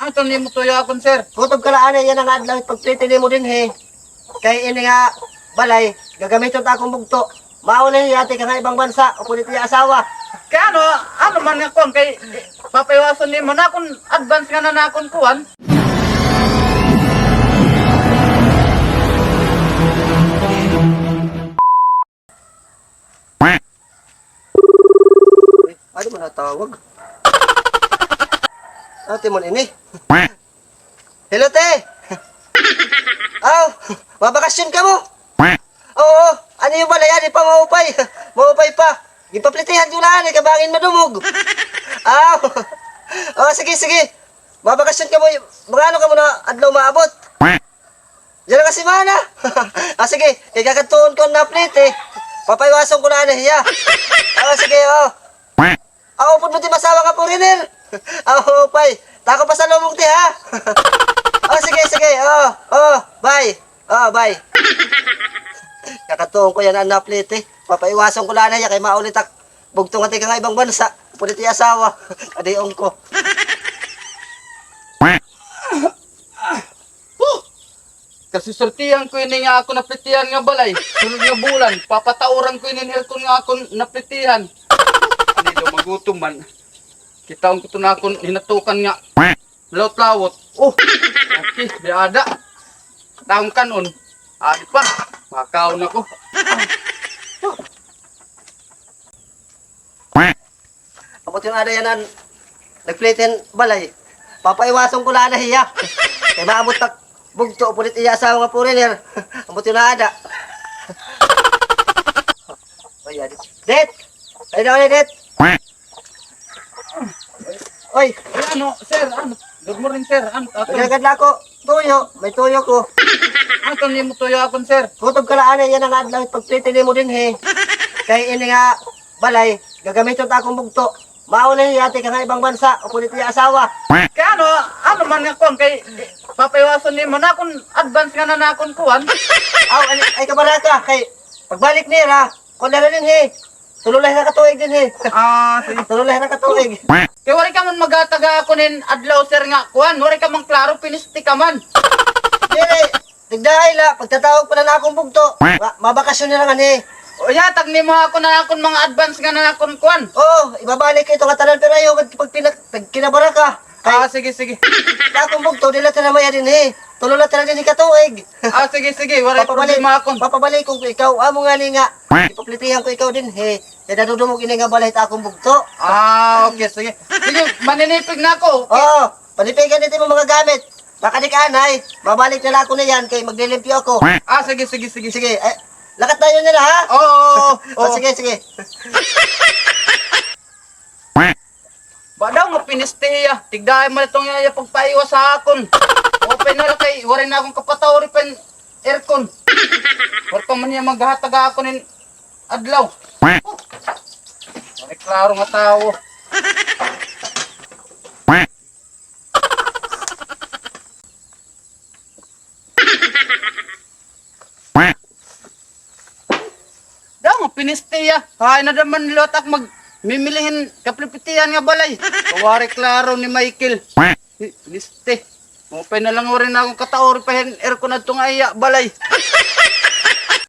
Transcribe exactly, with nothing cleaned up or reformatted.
Aton nimo tuyo akon, sir. Kutob ka la anay yana nga adlaw pagplete nimo dinhi. Kay ini nga balay, gagamiton ta akon bugto. Mao na hiya tikang ha ibang bansa, upod it iya asawa. Kay ano, ano man nga kuan kay papaiwason nimo na akon advance nga na akon kuan. Uy, ano man natawag? Ate man ini. Hello, te. Aw, mabakasyon kamo? Oo, ano yung balay? Ano pa maupay? Maupay pa. Gipaplitihan ko na, ano, kabangin madumog. Aw. Oh, sige, sige. Mabakasyon kamo. Mga ano kamo na adlaw maabot? Yana nga semana. Ah, sige. Kay kakadtuon ko na plete. Papaiwason ko na, ano, hiya. Ah, sige, oh. Aw, upod mo ti masawa nga foreigner. Aw, upay. Tako pa sa lumog ti, ha? Oh, sige, sige. Oh, oh, bye. Oh, bye. Kakatuon ko yana nga plete. Papaiwason ko la anay hiya kay mauli it ak bugto nga tikang ha ibang bansa. Upod it iya asawa. Kadion ko. Huh! Kasusultihan ko ini nga akon naplitihan nga balay. Sunod nga bulan, papatauran ko ini hin aircon nga akon naplitihan. Ini daw magutom man. Kitaon ko iton akon hinatukan nga lawot-lawot. Oh, okay, may ada. Taong kanon. Adi pa, makaon ako. Ambot yana ada yana nga nagplete hin balay. Papaiwason ko la anay hiya. Kay maabot it ak bugto, upod it iya asawa nga foreigner. Ambot yana ada. Oy, adi. Det! Ay daw, Det! Oy! Ay, ano, sir, ano? Good morning, sir. Ano, aton? Nagagad la ako. Tuyo, may tuyo ko. Ano iton nimo tuyo akon, sir? Kutob ka la anay yana nga adlaw pagplete nimo dinhi. Kay ini nga balay, gagamiton ta akon bugto. Mao na hiya tikang ha ibang bansa, upod it iya asawa. Kay ano, ano man nga kuan kay papaiwason nimo na akon advance nga na akon kuan. Aw, ay, ay kabaraka, kay pagbalik nira, kuan na dinhi. Tulo la hira ka tuig dinhi. Ah, sige. Tulo la hira ka tuig. Kay waray ka man maghatag ha akon hin adlaw, sir, nga kuan. Waray ka man klaro, pinisti ka man. Diri, tigdaay la, pagtatawag pa na akon bugto. Ma-, mabakasyon na la ngani. O, ihatag nimo ha akon an akon mga advance nga na akon kuan. Oo, ibabalik ko ito nga tanan, pero ayaw pag, pag pina-, pag kinabaraka. Kay, ah, sige, sige. Akon bugto, diri la tira maya dinhi. Tulo la tira dinhi ka tuig. Ah, sige, sige. Waray problema akon. Papabalik ko ikaw. Amo ngani nga, ipaplitihan ko ikaw dinhi. Kay nadudumog ini nga balay it akon bugto. Ah, okay, sige. Sige, maninipig na ako. Oo, panipigan ito mo mga gamit. Baka di ka anay, babalik na la ako niyan kay maglilimpyo ako. Ah, sige, sige, sige. Sige, eh, lakat tayo nila, ha? Oo, oo, oo. Oh, sige, sige. Ba daw nga pinisti hiya. Tigdaay man iton iya pagpaiwas ha akon. Open na la kay waray na akon kapatauri pa hin aircon. Waray pa man hiya maghatag ha akon hin adlaw. Waray klaro nga tawo. Daw nga pinisti hiya. Hain na daman liwat ak magmimili hin kaplipitihan nga balay. Kay waray klaro ni Michael. Pinisti. Maupay na la nga waray na akon katauri pa hin aircon adto nga iya balay.